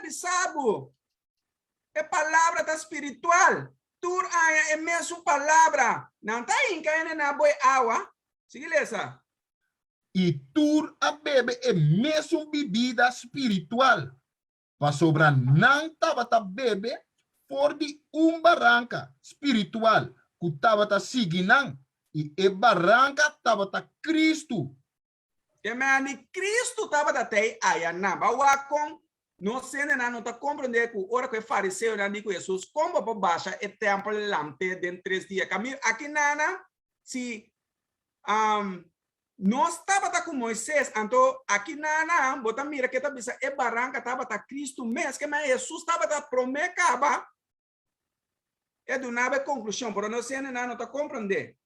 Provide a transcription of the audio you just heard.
bisa bo. E palabra ta spiritual. Tur aña e mesun palabra. Nan ta hinka hende na boi awa. Sigui lesa. I tur a bebe e mesun bibida spiritual, pasobra nan tabata bebe for di un baranka spiritual ku tabata sigui nan, i e baranka tabata Kristu. Te mea di Kristu tabata tei aya nan. Bo a wak kon nos hendenan no ta komprendé ku ora ku e fariseonan di ku Hesus, Kon bo por basha e tèmpel lamt'é den tres dia? Ka mira, aki nana, si nos tabata ku Moises, anto aki nana bo ta mira ke ta bisa e baranka tabata Kristu mes. Ke mea Hesus tabata promé kaba e dunaba e konklushon, pero nos hendenan no ta komprendé.